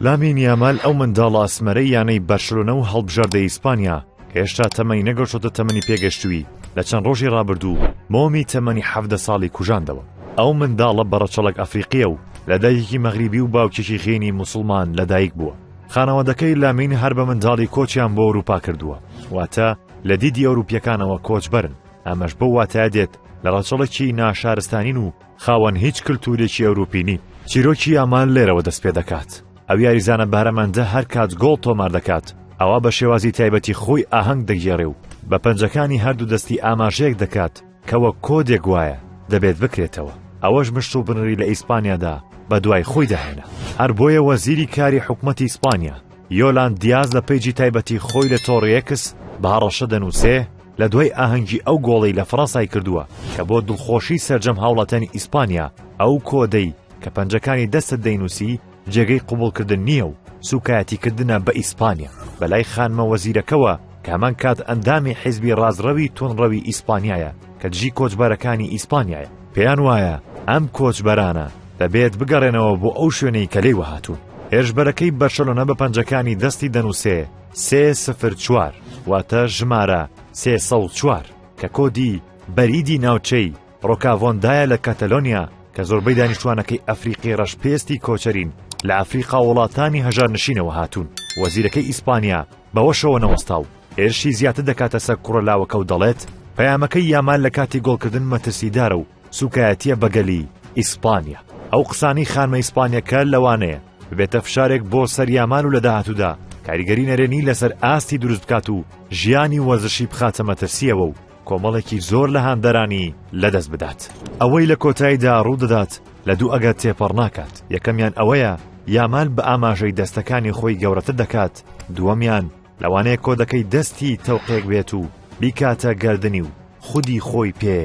لامین یامال ئەو منداڵە ئەسمەرەی یانەی بەرشلۆنە و هەڵبژاردەی ئیسپانیا کە هێشتا تەمەنی نەگەشتۆتە تەمەنی پێگەشتووی لە چەند ڕۆژی ڕابردوو مۆمی تەمەنی 17 ساڵی کوژاندەوە. ئەو منداڵە بە ڕەچەڵەک ئەفریقییە و لە دایکێکی مەغریبی و باوکێکی غینی موسڵمان لەدایک بووە. خانەوادەکەی لامین هەر بە منداڵی کۆچیان بۆ ئەوروپا کردووە، واتە لە دیدی ئەوروپییەکانەوە کۆچبەرن، ئەمەش بەو واتایە دێت لە ڕەچەڵەکی ناشارستانین و خاوەن هیچ کلتورێکی ئەوروپی نین. چیرۆکی یامال لێرەوە دەست پێدەکات. ئەو یاریزانە بەهرەمەندە هەر کات گۆڵ تۆمار دەکات، ئەوا بە شێوازی تایبەتی خۆی ئاهەنگ دەگێڕێ و بە پەنجەکانی هەردوو دەستی ئاماژەیەک دەکات کە وەک کۆدێک وایە دەبێت بکرێتەوە. ئەوەش مشت و بنڕی لە ئیسپانیادا بەدوای خۆیدا هێنا. هەر بۆیە وەزیری کاری حکومەتی ئیسپانیا، یۆلاند دیاز لە پەیجی تایبەتی خۆی لە تۆڕی ئێکس بە هەڕەشە دەنووسێ، لە دوای ئاهەنگی ئەو گۆڵەی لە فەڕەنسای کردووە کە بۆ دڵخۆشی سەرجەم هاوڵاتیانی ئیسپانیا ئەو کۆدەی کە پەنجەکانی دەستت دەینووسی جێگەی قبوڵکردن نییە و سوکایەتیکردنە بە ئیسپانیا بەلای خانمە وەزیرەکەوە کە هەمان کات ئەندامی حیزبی ڕاستڕەوی توندڕەوی ئیسپانیایە کە دژی کۆچبەرەکانی ئیسپانیایە پێیان وایە ئەم کۆچبەرانە دەبێت بگەڕێنەوە بۆ ئەو شوێنەی کە لێیوە هاتوون. هێرشبەرەکەی بەرشەلۆنە بە پەنجەکانی دەستی دەنووسێ 304 واتە ژمارە 304 کە کۆدی بەریدی ناوچەی ڕۆکاڤۆندایە لە کەتەلۆنیا کە زۆربەی دانیشتوانەکەی ئەفریقی ڕەشپێستی کۆچەرین لە ئەفریقا و وڵاتانی هەژارنشینەوە هاتوون. وەزیرەکەی ئیسپانیا بەوەشەوە نەوەستا و هێرشی زیاتر دەکاتە سەر کوڕە لاوەکە و دەڵێت، پەیامەکەی یامال لە کاتی گۆڵکردن مەترسیدارە و سوکایەتییە بە گەلی ئیسپانیا. ئەو قسانەی خانمە ئیسپانییەکە لەوانەیە ببێتە فشارێک بۆ سەر یامال و لە داهاتوودا کاریگەری نەرێنی لەسەر ئاستی دروست بکات و ژیانی وەرزشی بخاتە مەترسییەوە و کۆمەڵێکی زۆر لە هاندەرانی لەدەست بدات. ئەوەی لە کۆتاییدا ڕوودەدات لە دوو ئەگەر تێپەڕ ناکات، یەکەمیان ئەوەیە یامال بە ئاماژەی دەستەکانی خۆی گەورەتر دەکات، دووەمیان لەوانەیە کۆدەکەی دەستی تەوقێک بێت و بیکاتە گەردنی و خودی خۆی پێ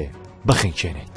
بخنکێنێت.